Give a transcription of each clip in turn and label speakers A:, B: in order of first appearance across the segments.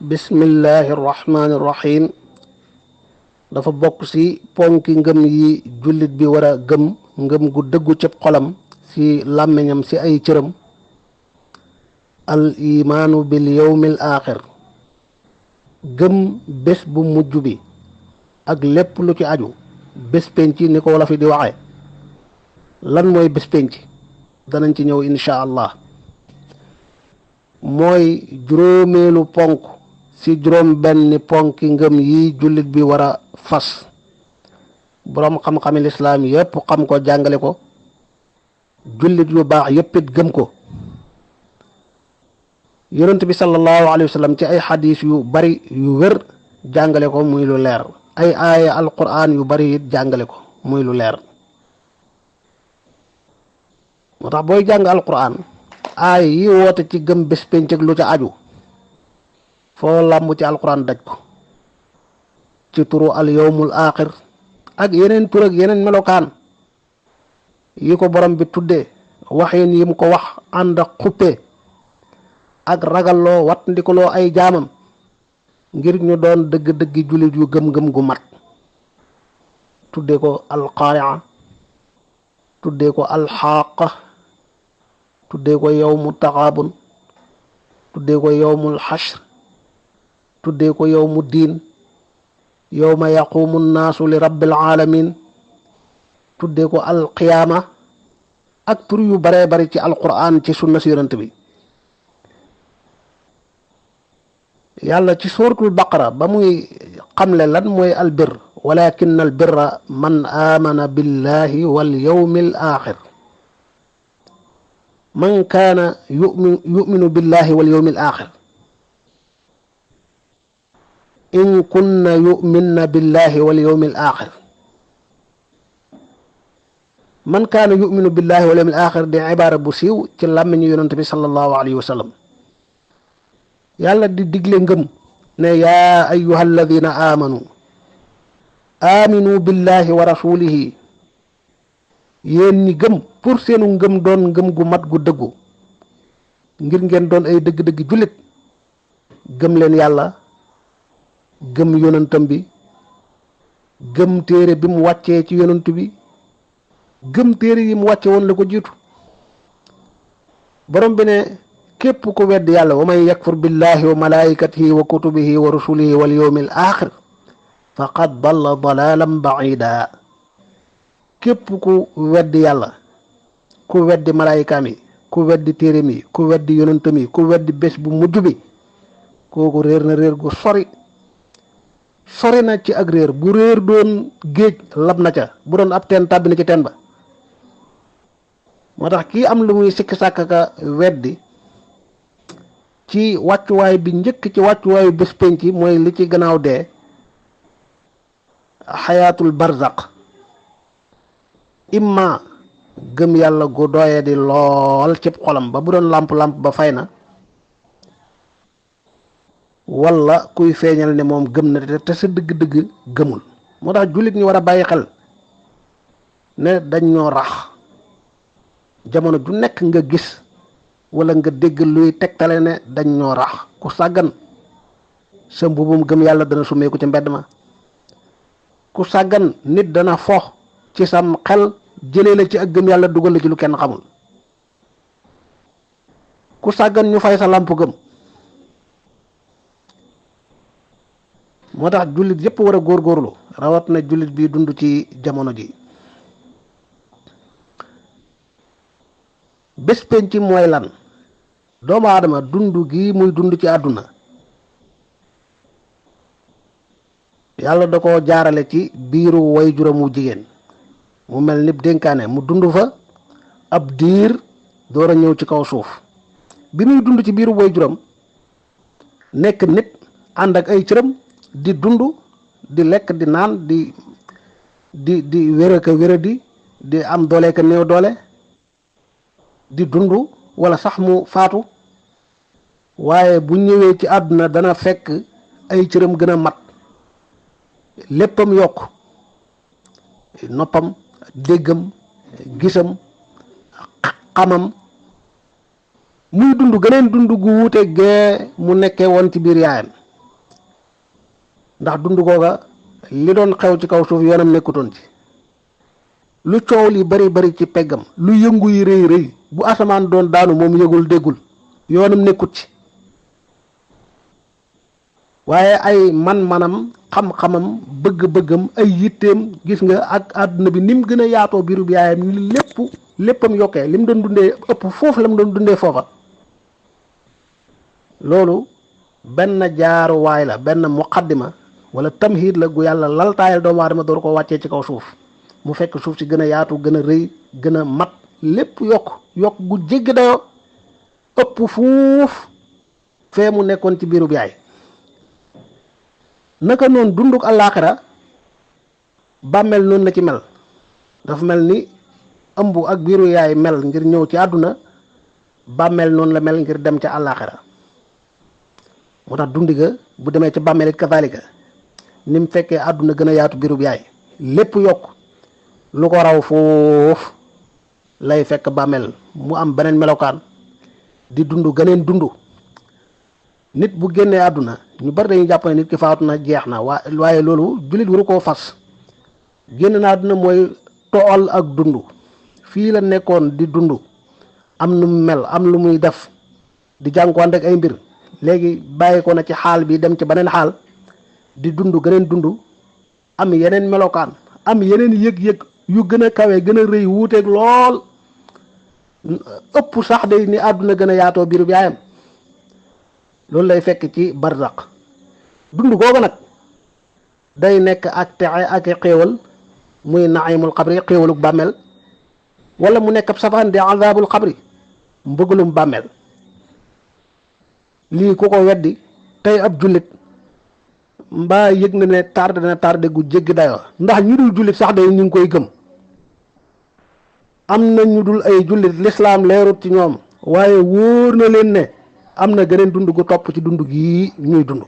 A: bismillahi rahmaani rahim dafa bokk ci ponki ngëm yi jullit bi war a gëm ngëm gu dëggu ci xolam ci làmmiñam ci ay cëram al imaanu bil yawmil aaxir gëm bés bu mujj bi ak lépp lu ci aju bés penc ni ko wala fi di waxe lan mooy bés penc danañ ci ñëw insha allah mooy juróomeelu ponk ci juróom benn ponki ngëm yi jullit bi war a fas boroom xam-xami lislaam yépp xam ko jàngale ko jullit yu baax yépp it gëm ko yonent bi sallallahu alayhi wa sallam ci ay xadiis yu bari yu wér jàngale ko muy lu leer ay aaya alquran yu bari it jàngale ko muy lu leer moo tax booy jàng alquran aaya yi woote ci gëm bés pénc ak lu ca aju foo làmb ci alquran daj ko ci turu al yawmul aaxir ak yeneen tur ak yeneen melokaan yi ko borom bi tuddee waxin yi mu ko wax ànd ak xuppe ak ragalloo wat ndikaloo ay jaamam ngir ñu doon dëgg-dëggi jullit yu gëm-gëm gu mat tuddee ko alqaaria tuddee ko alxaaqa tuddee ko yawmu taxaabun tuddee ko yawmul xashr tuddee ko yawmu diin yawma yaqumu nnaasu li rabbil alamin tuddee ko alqiyaama ak tur yu baree bari ci alquran ci sunna si yonent bi yàlla ci suuratul baqara ba muy xamle lan mooy albir walakin albirra man aamana billahi wal yawmil aaxir man kaana yuminu billahi wal yawmil aaxir in kunna yuminna billahi wal yawmil aaxir man kaana yuminu billahi wal yawmil aaxir di ibaara bu siiw ci làmmiñu yonent bi sallallahu alayhi wa sallam yàlla di digle ngëm ne yaa ayyuha alladina aamanu aaminu billahi wa rasulihi yéen ñi gëm pour seenu ngëm doon ngëm gu mat gu dëggu ngir ngeen doon ay dëgg-dëgg jullit gëm leen yàlla gëm yonentam bi gëm téere bi mu wàccee ci yonent bi gëm téere yi mu wàcce woon la ko jiitu borom bi ne képp ku wedd yàlla wa man yakfur billahi wa malaikatihi wa kutubihi wa rusulihi wal yawmil aaxir faqad dalla dalalan baida képp ku weddi yàlla ku weddi malaayikaam yi ku weddi téeréem yi ku weddi yonentam yi ku weddi bés bu mujj bi kooku réer na réer gu sori na ci ak réer bu réer doon géej lab na ca bu doon ab teen tàbbi na ci teen ba moo tax kii am lu muy sikki sàkk ka weddi ci wàccuwaay bi njëkk ci wàccuwaayu bés penc mooy li ci gannaaw dee xayaatul barzaq imma gëm yàlla gu doye di lool ci xolam ba bu doon làmp ba fay na walla kuy feeñal ne moom gëm na te sa dëgg-dëgg gëmul moo tax jullit ñi war a bàyyi xel ne dañ ñoo rax jamono ju nekk nga gis wala nga dégg luy tegtale ne dañ ñoo rax ku sàggan sa mbubum gëm yàlla dana sumeeku ci mbedd ma ku sàggan nit dana fo ci sam xel jëlee la ci ak gëm yàlla dugal la ci lu kenn xamul ku sàggan ñu fay sa làmp gëm moo tax jullit yépp war a góorgóorlu rawat na jullit bi dund ci jamono ji bés penc mooy lan doomu aadama dund gi muy dund ci àdduna yàlla da ko jaarale ci biiru way juramu jigéen mu mel ni dénkaane mu dund fa ab diir door a ñëw ci kaw suuf bi muy dund ci biiru way juram nekk nit ànd ak ay cëram di dund di lekk di naan di wér ka wéradi di am doole ka néew doole di dund wala sax mu faatu waaye bu ñëwee ci àdduna dana fekk ay cëram gën a mat léppam yokk noppam déggam gisam xamam muy dund geneen dund gu wuute gee mu nekkee woon ci biir yaayam ndax dund googa li doon xew ci kaw suuf yoonam nekkutoon ci lu coow li bari bari ci peggam lu yëngu yi rëy rëy bu asamaan doon daanu moom yëgul déggul yoonam nekkut ci waaye ay man-manam xam-xamam bëgg-bëggam ay yitteem gis nga ak àdduna bi ni mu gën a yaatoo biiru bi yaayam ni léppam yokkee li mu doon dundee ëpp foofu la mu doon dundee foofa loolu benn jaaruwaay la benn muqaddima wala tamhiid la gu yàlla laltaayal doomu aadama door ko wàccee ci kaw suuf mu fekk suuf si gën a yaatu gën a rëy gën a mat lépp yokk gu jéggi dayoo ëpp fuuf fee mu nekkoon ci biiru bi yaay naka noonu dunduk àllaaxira bàmmeel noonu la ci mel dafa mel ni ëmb ak biiru yaay mel ngir ñëw ci àdduna bàmmeel noonu la mel ngir dem ca àllaaxira moo tax dundi ga bu demee ca bàmmeel it kazaalika ni mu fekkee àdduna gën a yaatu biiru bi yaay lépp yokk lu ko raw foofu lay fekk bàmmeel mu am beneen melokaan di dund gëneen dund nit bu génnee àdduna ñu bari dañuy jàpp ne nit ki faatu na jeex na waaye loolu jullit waru koo fas génn na àdduna mooy tool ak dund fii la nekkoon di dund am nu mu mel am lu muy def di jànkuwante ak ay mbir léegi bàyyi ko na ci xaal bi dem ci beneen xaal di dund gëneen dund am yeneen melokaan am yeneen yëg-yëg yu gën a kawe gën a rëy wuuteeg lool ëpp sax day ni àdduna gën a yaatoo biir bi yaayam loolu lay fekk ci barzaq dund googu nag day nekk ak texe ak xéewal muy naimul xabri xéewaluk bàmmeel wala mu nekk ab safaan di azabul xabri mbëggalum bàmmeel lii ku ko weddi tey ab jullit mbaa yëg na ne tardé gu jéggi dayoo ndax ñu dul jullit sax day ñu ngi koy gëm am na ñu dul ay jullit lislaam leerut ci ñoom waaye wóor na leen ne am na geneen dund gu topp ci dund gii ñuy dund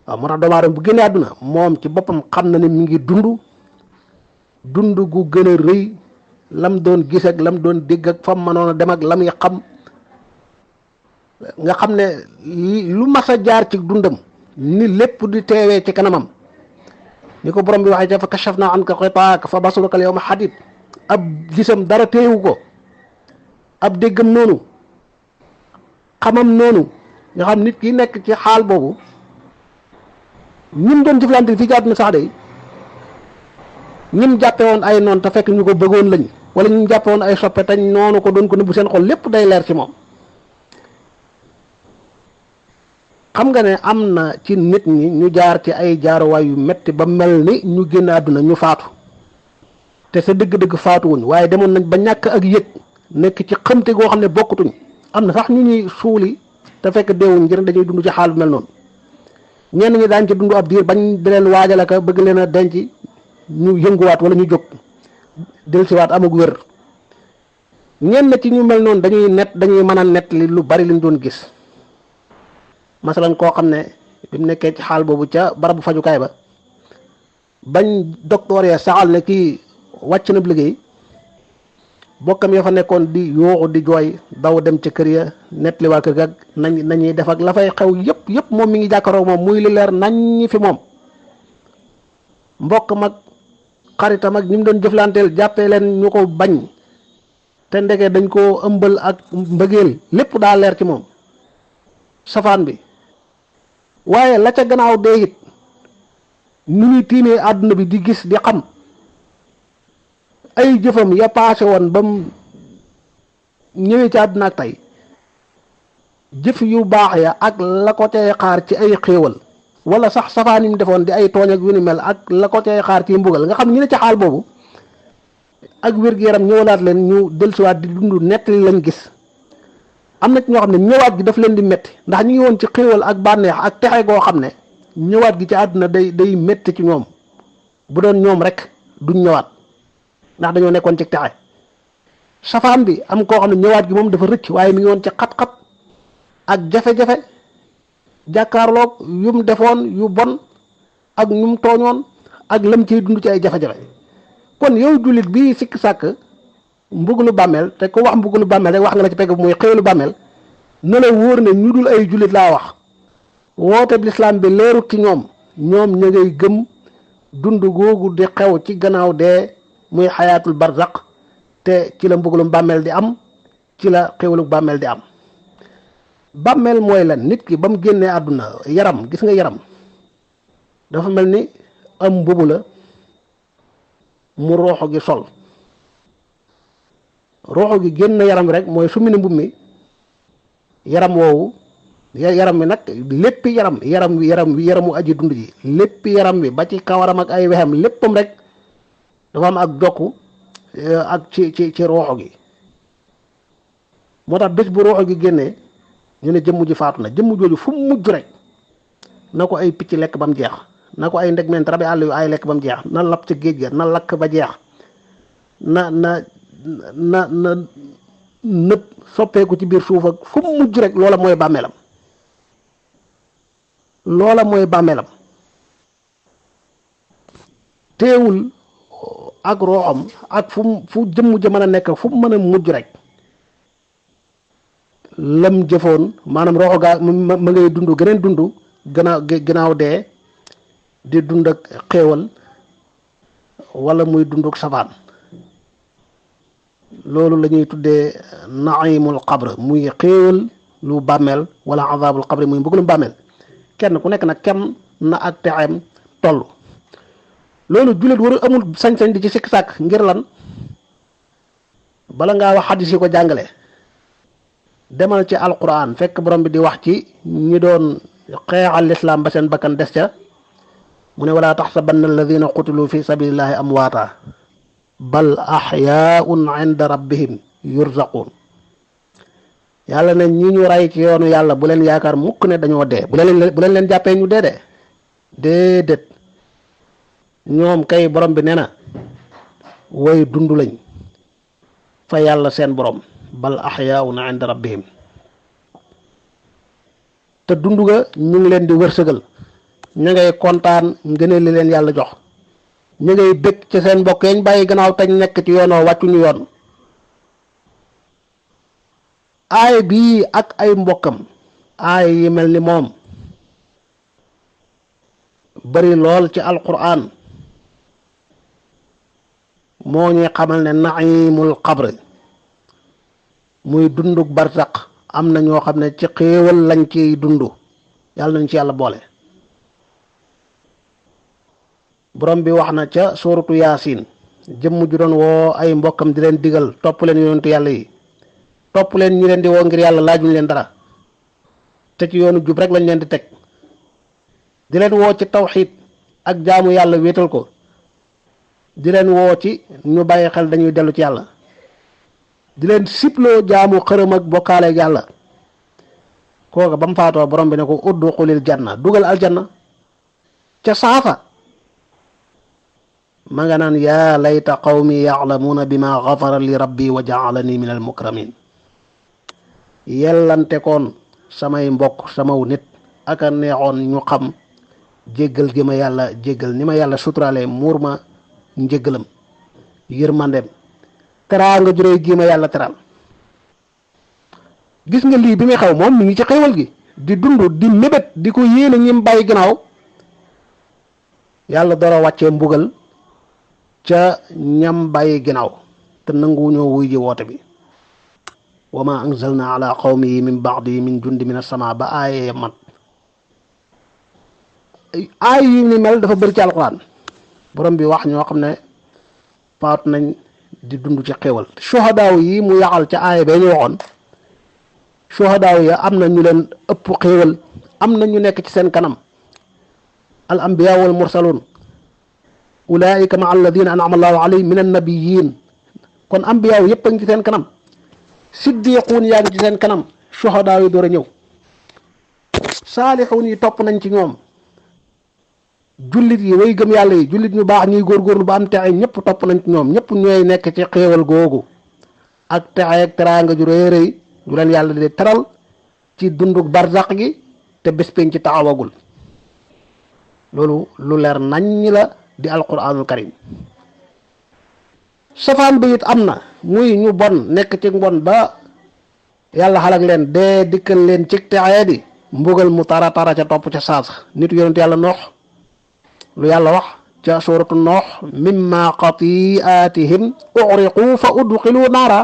A: waaw moo tax doomu aadama bu génnee àdduna moom ci boppam xam na ne mi ngi dund gu gën a rëy lam doon gis ak lam doon dégg ak fam mënoon a dem ak lam yi xam nga xam ne lu mas a jaar ci dundam ni lépp di teewee ci kanamam ni ko borom bi waxee ca fa kashafna anka ghitaaka fa basaruka al-yawma hadid ab gisam dara teewu ko ab déggam noonu xamam noonu nga xam nit ki nekk ci xaal boobu ñim doon jëflante fii ci àdduna sax day ñim jàppe woon ay noon te fekk ñu ko bëggoon lañ wala ñim jàppe woon ay soppe tañ noonu ko doon ko nëbbu seen xol lépp day leer ci moom xam nga ne am na ci nit ñi ñu jaar ci ay jaaruwaay yu metti ba mel ni ñu génn àdduna ñu faatu te sa dëgg-dëgg faatuwuñ waaye demoon nañ ba ñàkk ak yëg nekk ci xamte goo xam ne bokkutuñ am na sax ñu ñuy suuli te fekk deewuñ ngir dañuy dund ci xaal bu mel noonu ñenn ñi daañ ci dund ab diir bañ di leen waajal ak bëgg leen a denc ñu yënguwaat wala ñu jóg dellusiwaat amug wér ñenn ci ñu mel noonu dañuy mën a nett li lu bari liñ doon gis masalan koo xam ne bi mu nekkee ci xaal boobu ca barabu fajukaay ba bañ docteur ya saxal ne kii wàcc na liggéey bokkam ya fa nekkoon di yooxu di jooy daw dem ca kër ya nett li waa kër ga nañuy def ak la fay xew yëpp moom mi ngi jàkkaaroo moom muy li leer nañ fi moom mbokk mag xaritam ak ñi mu doon jëflanteel jàppee leen ñu ko bañ te ndeke dañ koo ëmbal ak mbëggeel lépp daa leer ci moom safaan bi waaye la ca gannaaw dee it nu ñuy tiimee àdduna bi di gis di xam ay jëfam ya paase woon ba mu ñëwee ci àdduna ak tey jëf yu baax ya ak la ko cay xaar ci ay xéewal wala sax safaan yi mu defoon di ay tooñ ak yu ni mel ak la ko cay xaar ci mbugal nga xam ñu ne ci xaal boobu ak wér-gu-yaram ñëwalaat leen ñu dellusiwaat di dund nettali lañ gis am na ci ñoo xam ne ñëwaat gi daf leen di metti ndax ñu ngi woon ci xéewal ak bànneex ak texe goo xam ne ñëwaat gi ci àdduna day metti ci ñoom bu doon ñoom rek duñ ñëwaat ndax dañoo nekkoon ci texe safaan bi am koo xam ne ñëwaat gi moom dafa rëcc waaye mi ngi woon ci xat-xat ak jafe-jafe jàkkaarloog yum defoon yu bon ak ñum tooñoon ak lam ciy dund ci ay jafe-jafe kon yow jullit bii sikk sàkk mbugalu bàmmeel te ko wax mbugalu bàmmeel rek wax nga la ci pegg bu muy xéewalu bàmmeel na la wóor ne ñu dul ay jullit laa wax woote bi lislaam bi leerut ci ñoom ñoom ña ngay gëm dund googu di xew ci gannaaw dee muy xayaatul barzaq te ci la mbugalum bàmmeel di am ci la xéwalug bàmmeel di am. bàmmeel mooy lan nit ki ba mu génnee àdduna yaram gis nga yaram dafa mel ni am mbubu la mu rooxo gi sol rooxo gi génn yaram rek mooy su mu ne mbub mi yaram woowu yaram wi nag lépp yaramu aji dund ji lépp yaram wi ba ci kawaram ak ay wexam léppam rek dafa am ak jokku ak ci rooxo gi moo tax bés bu rooxo gi génnee ñu ne jëmm ji faatu na jëmm jooju fu mu mujj rek na ko ay picc lekk ba mu jeex na ko ay ndegmeent rabi àll yu ay lekk ba mu jeex na lap ca géej ga na lakk ba jeex na nëpp soppeeku ci biir suuf ak fu mu mujj rek loola mooy bàmmeelam teewul ak rooxam ak fu jëmm ja mën a nekk fu mu mën a mujj rek lam jëfoon maanaam roxo gaa ma ngay dund geneen dund gannaaw dee di dund ak xéewal wala muy dund ak safaan loolu la ñuy tuddee naimul qabr muy xéewal lu bàmmeel wala azabul qabr muy mbugalum bàmmeel kenn ku nekk nag kem na ak texeem toll loolu jullit waru amul sañ-sañ di ci sikk sàkk ngir lan bala ngaa wax xadis yi ko jàngale demal ci alquran fekk borom bi di wax ci ñi doon xeexal lislaam ba seen bakkan des ca mu ne wala taxsabanna alladina qutilu fi sabilillahi amwaata bal axyaun inda rabbihim yurzaqun yàlla ne ñi ñu rey ci yoonu yàlla bu leen yaakaar mukk ne dañoo dee bu leen jàppee ñu dee de déedéet ñoom kay borom bi nee na way dund lañ fa yàlla seen borom bal axyaun inda rabbihim te dund ga ñu ngi leen di wërsëgal ña ngay kontaan ngëneel li leen yàlla jox ñu ngay bëgg ci seen mbokk yañ bàyyi gannaaw tañ nekk ci yoonoo wàccuñu yoon aay bii ak ay mbokkam aay yi mel ni moom bari lool ci alquran moo ñuy xamal ne naimul qabr muy dunduk barsaq am na ñoo xam ne ci xéewal lañ ciy dund yàlla nañ ci yàlla boole borom bi wax na ca suuratu yaasin jëmm ju doon woo ay mbokkam di leen digal topp leen yonentu yàlla yi topp leen ñi leen di woo ngir yàlla laajuñ leen dara te ci yoonu jub rek lañ leen di teg di leen woo ci tawxiid ak jaamu yàlla wéetal ko di leen woo ci ñu bàyyi xel dañuy dellu ci yàlla di leen siploo jaamu xërëm ak bokkaale ak yàlla kooka ba mu faatoo borom bi ne ko udxulil janna dugal aljanna ca saasa ma nga naan yaa layta qawmi ya'lamuuna bima gafara li rabbi wa ja'alani min al mukramin yellante koon samay mbokk samaw nit aka neexoon ñu xam jéggal gi ma yàlla jéggal ni ma yàlla suturaale muur ma njéggalam yërmandem teraanga juróoy gi ma yàlla teral gis nga lii bi muy xew moom mi ngi ci xéewal gi di dund di mébét di ko yéene ñim bàyyi gannaaw yàlla dara wàccee mbugal ca ñam bàyyi gannaaw te nanguwuñoo wuy ji woote bi wa ma anzalna ala qawmihi min ba'di min jundi min as-sama ba aaye mat aay yi ni mel dafa bëri ci alquran borom bi wax ñoo xam ne faatu nañ di dund ci xéewal suhadaaw yi mu yaxal ca aaya bee ñu waxoon suhadaaw ya am na ñu leen ëpp xéewal am na ñu nekk ci seen kanam al anbiya wal mursalun ulaika ma alladina an'ama allahu alayhim min annabiyin kon anbiyaaw yëpp a ngi ci seen kanam siddiquun yaa ngi ci seen kanam suhadaaw yi door a ñëw saalixuun yi topp nañ ci ñoom jullit yi way gëm yàlla yi jullit ñu baax ñuy góorgóorlu ba am texe ñëpp topp nañ ci ñoom ñëpp ñooy nekk ci xéewal googu ak texe ak teraanga ju rëy rëy ju leen yàlla di teral ci dunduk barzaq gi te bés pénc ci taxawagul loolu lu leer naññ la di alquranul karim safaan bi it am na muy ñu bon nekk ci mbon ba yàlla xalak leen dee dikkal leen ci texe di mbugal mu tara tara ca topp ca saasa nit yonent yàlla noox lu yàlla wax ca suratu noox mimma xatiatihim uxriqu fa udxilu naara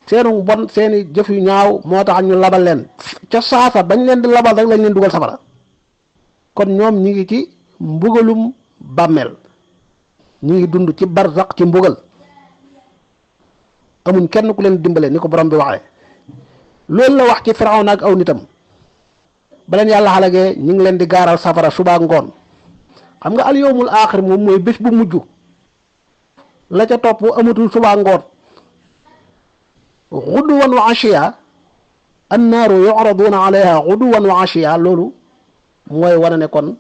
A: seenu bon seeni jëf yu ñaaw moo tax ñu labal leen ca saasa bañ leen di labal rek lañ leen dugal safara kon ñoom ñi ngi ci mbugalum bàmmeel ñi ngi dund ci barzaq ci mbugal amuñ kenn ku leen dimbale ni ko borom bi waxee loolu la wax ci Firawna ak aw nitam ba leen yàlla xalagee ñu ngi leen di gaaral safara suba ngoon xam nga al yawmul aaxir moom mooy bés bu mujj la ca topp amatul suba ngoon xuduwan wa ashiya annaaru yu'raduuna alayha xuduwan wa ashiya loolu mooy wane ne kon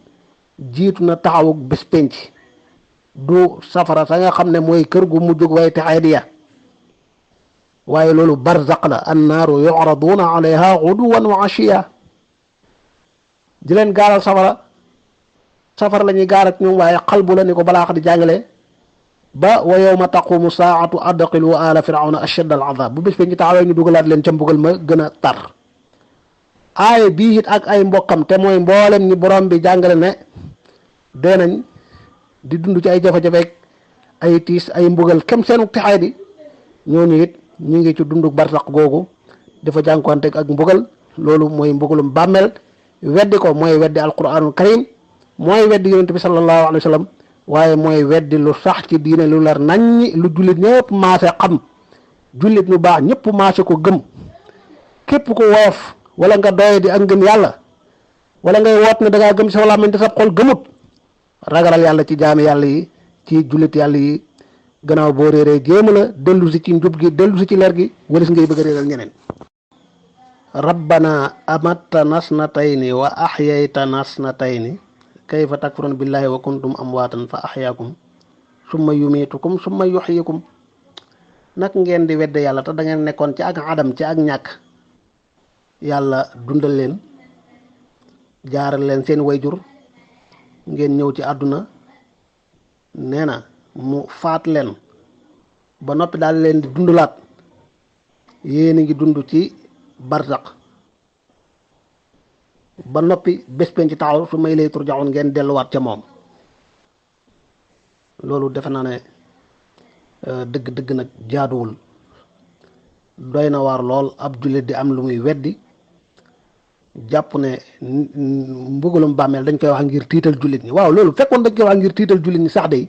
A: jiitu na taxawuk bés penc du safara sa nga xam ne mooy kër gu mujjug way texee di ya waaye loolu barzaq la annaaru yu'raduuna alayha xuduwan wa ashiya di leen gaaral safara la ñuy gaaral ñoom waaye xalbu la ni ko balaa di jàngale ba wa yawma taqumu saa'atu adxilu ala firawna ashadda al azab bu bés ba ñu taxawee ñu dugalaat leen ca mbugal ma gën a tar aaye bii it ak ay mbokkam te mooy mboolem ñi borom bi jàngale ne dee nañ di dund ci ay jafe-jafe ay tiis ay mbugal kem seenu texay di ñooñu it ñu ngi ci dundu barsaq googu dafa jànkuwanteeg ak mbugal loolu mooy mbugalum bàmmeel weddi ko mooy weddi alquranul karim mooy weddi yonent bi sallallahu alayhi wa sallam waaye mooy weddi lu sax ci diine lu leer naññi lu jullit ñëpp maase xam jullit ñu baax ñëpp maase ko gëm képp ko woyof wala nga doye di ak ngëm yàlla wala ngay woot ne da ngaa gëm sa làmmiñ te sa xol gëmut ragalal yàlla ci jaami yàlla yi ci jullit yàlla yi gannaaw boo réeree jéema la dellu si ci njub gi dellu si ci leer gi walis ngay bëgg a réeral ñeneen rabbana amattana snatayni wa ahyaytana snatayni kayfa takfurun billahi wa kuntum amwaatan fa ahyaakum summa yumiitukum summa yuhyikum nag ngeen di wedde yàlla te da ngeen nekkoon ci ak adam ci ak ñàkk yàlla dundal leen jaaral leen seen wayjur ngeen ñëw ci àdduna nee na mu faat leen ba noppi daal leen di dundalaat yéen a ngi dund ci barzaq ba noppi bés penc taxaw su may lay turjaxoon ngeen delluwaat ca moom loolu defe naa ne dëgg-dëgg nag jaaduwul doy na waar lool ab jullit di am lu muy weddi jàpp ne mbugalum bàmmeel dañ koy wax ngir tiital jullit ñi waaw loolu fekkoon dañ koy wax ngir tiital jullit ñi sax day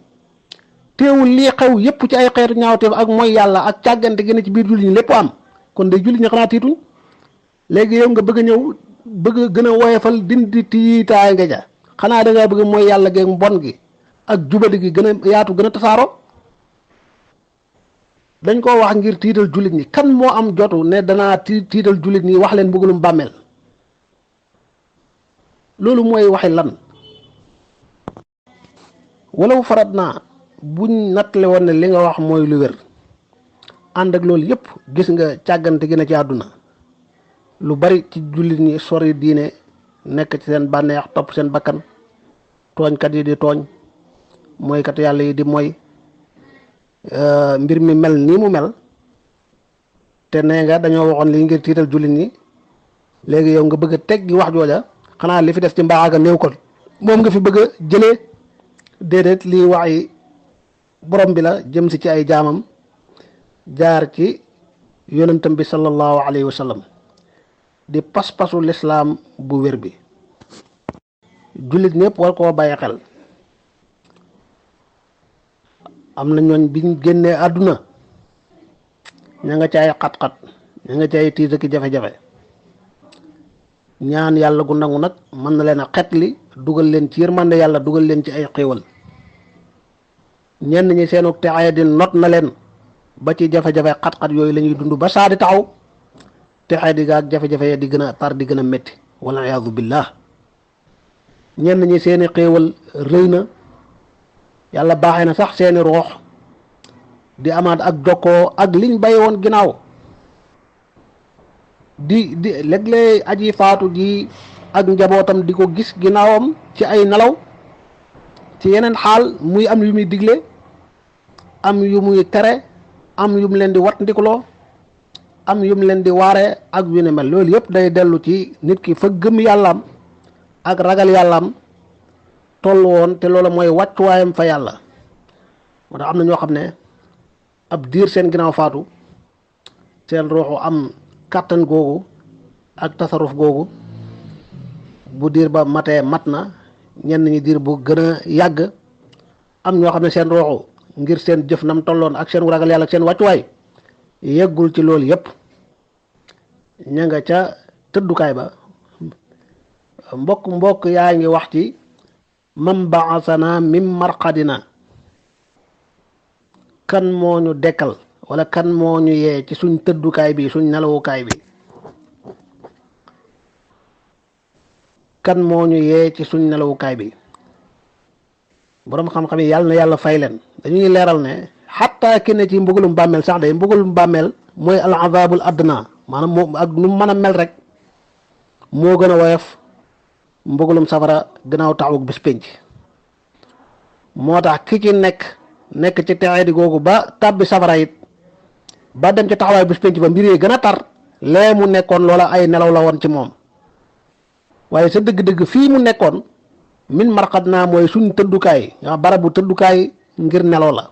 A: teewul lii xew yépp ci ay xeetu ñaawteef ak mooy yàlla ak càggante gi ne ci biir jullit ñi lépp am kon day jullit ñi xanaa tiituñ léegi yow nga bëgg a ñëw bëgg a gën a woyefal dindi tiitaay nga ja xanaa da ngaa bëgg mooy yàlla geeg mbon gi ak jubadi gi gën a yaatu gën a tasaaroo dañ koo wax ngir tiital jullit ñi kan moo am jotu ne danaa tiital jullit ñi wax leen mbugalum bàmmeel loolu mooy waxi lan walaw farat naa buñ nattale woon ne li nga wax mooy lu wér ànd ak loolu yépp gis nga càggante gi na ci àdduna lu bari ci jullit ñi sori diine nekk ci seen bànneex topp seen bakkan tooñkat yi di tooñ mooykat yàlla yi di mooy mbir mi mel nii mu mel te nee nga dañoo waxoon li ngir tiital jullit ñi léegi yow nga bëgg a teggi wax jooja xanaa li fi des ci mbaax néew ko moom nga fi bëgg a jëlee déedéet lii wax yi borom bi la jëm si ci ay jaamam jaar ci yonentam bi sallallahu alayhi wa sallam di pas-pasu lislaam bu wér bi jullit ñëpp war koo bàyyi xel am na ñooñ biñ génnee àdduna ña nga caay xat-xat ña nga caay tiis ak jafe-jafe ñaan yàlla gu nangu nag mën na leen a xetli dugal leen ci yërmande yàlla dugal leen ci ay xéewal ñenn ñi seenu texee di not na leen ba ci jafe-jafe xat-xat yooyu la ñuy dund ba saa di taxaw texee di gaag jafe-jafe di gën a tar di gën a métti wala iyaadu billah ñenn ñi seeni xéewal rëy na yàlla baaxee na sax seeni roox di amaat ak jokkoo ak liñ bàyyi woon ginnaaw di léeg-léeg aji faatu ji ak njabootam di ko gis ginnaawam ci ay nelaw ci yeneen xaal muy am yu muy digle am yu muy tere am yu mu leen di wat ndikuloo am yum leen di waare ak yu ne mel loolu yëpp day dellu ci nit ki fa gëm yàllaam ak ragal yàllaam toll woon te loolu mooy wàccuwaayam fa yàlla. moo tax am na ñoo xam ne ab diir seen ginnaaw faatu seen ruuxu am kàttan googu ak tasaruf googu bu diir ba matee mat na ñenn ñi diir bu gën a yàgg am ñoo xam ne seen ruuxu ngir seen jëf nam tolloon ak seen ragal yàlla ak seen wàccuwaay yeggul ci loolu yépp ña nga ca tëddukaay ba mbokk yaa ngi wax ci man baasana min marqadina kan moo ñu dekkal wala kan moo ñu yee ci suñ tëddukaay bi suñ nelawukaay bi kan moo ñu yee ci suñ nelawukaay bi boroom xam-xam yi yàlla na yàlla fay leen dañuy leeral ne xatta ki ne ci mbugalum bàmmeel sax day mbugalum bàmmeel mooy al azabul adna maanaam moom ak nu mën a mel rek moo gën a woyof mbugalum safara gannaaw taxawug bis pénc moo tax ki ci nekk ci texee di googu ba tàbbi safara it ba dem ci taxawaay bis pénc ba mbir yi gën a tar lee mu nekkoon loola ay nelaw la woon ci moom waaye sa dëgg-dëgg fii mu nekkoon min marqad naa mooy suñ tëddukaay nga barabu tëddukaay ngir nelaw la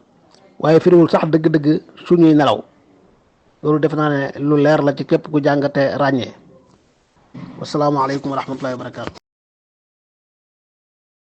A: waaye firiwul sax dëgg-dëgg suñuy nelaw loolu def naa ne lu leer la ci képp ku jàngate ràññee wasalaamaaleykum wa rahmatullahi wa barakaatu